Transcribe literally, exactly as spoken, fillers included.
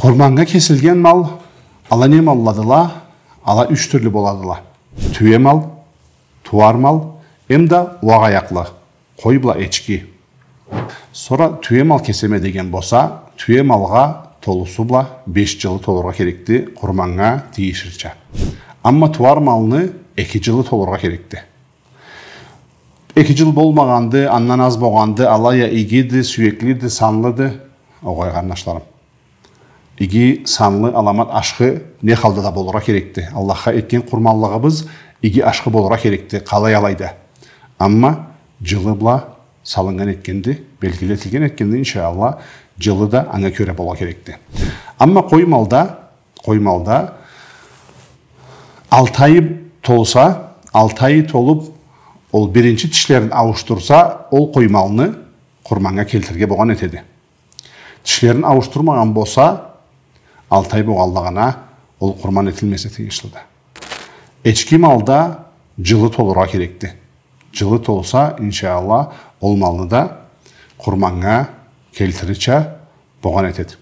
Къурманнга кесилген мал, ала не малладыла? Ала юч тюрлю боладыла. Тюе мал, тууар мал, эмда уакъ аякълы, къой бла эчки. Сора тюе мал кесеме деген болса, тюе малгъа толусу бла беш джылы толургъа керекди, къурманнга тийиширча. Амма тууар малны эки джылы толургъа керекди. Эки джыл болмагъанды, андан аз болгъанды, алай а игиди, сюеклиди, санлыды. Огъай, къарнашларым. Иги, санлы, аламат ашхы не халда да болургъа керекди. Аллахха этген къурманлыгъыбыз иги, ашхы болургъа керекди, къалай-алай да. Амма джылы бла салыннган этгенди, белгилетилген этгенди, иншаАллах, джылы да анга кёре болургъа керекди. Амма къой малда, къой малда алты айы толса, алты айы толуб, ол биринчи тишлерин ауушдурса, ол къой малны къурманнга келтирирге богъан этеди. Тишлерин ауушдурмагъан болса, алты ай богъанлыгъына ол къурман этилмезге тийишлиди. Эчки малда джылы толургъа керекди. Джылы толса, иншаАллах, ол малны да къурманнга келтирирча богъан этеди.